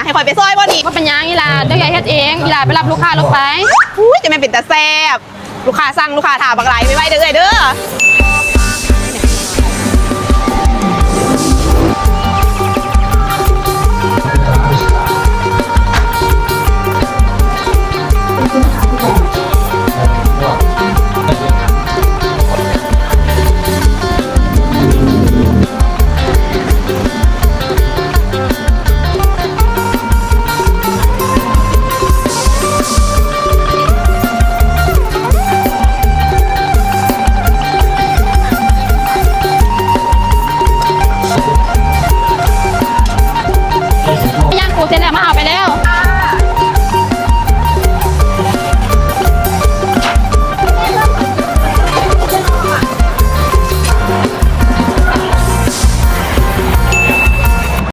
ໃຫ້ຂ້ອຍໄປຊ່ອຍບໍ່ນີ້? ບໍ່ເປັນຫຍັງອີ່ຫຼ້າ, ດຽວເອື້ອຍເຮັດເອງ. ອີ່ຫຼ້າໄປຮັບລູກຄ້າລົງໄປ. ອຸ້ຍ ຈະແມ່ນເປັນຕາແຊບ. ລູກຄ້າສັ່ງ, ລູກຄ້າຖ້າບັກຫຼາຍ, ໄວໆເດີເອື້ອຍເດີ.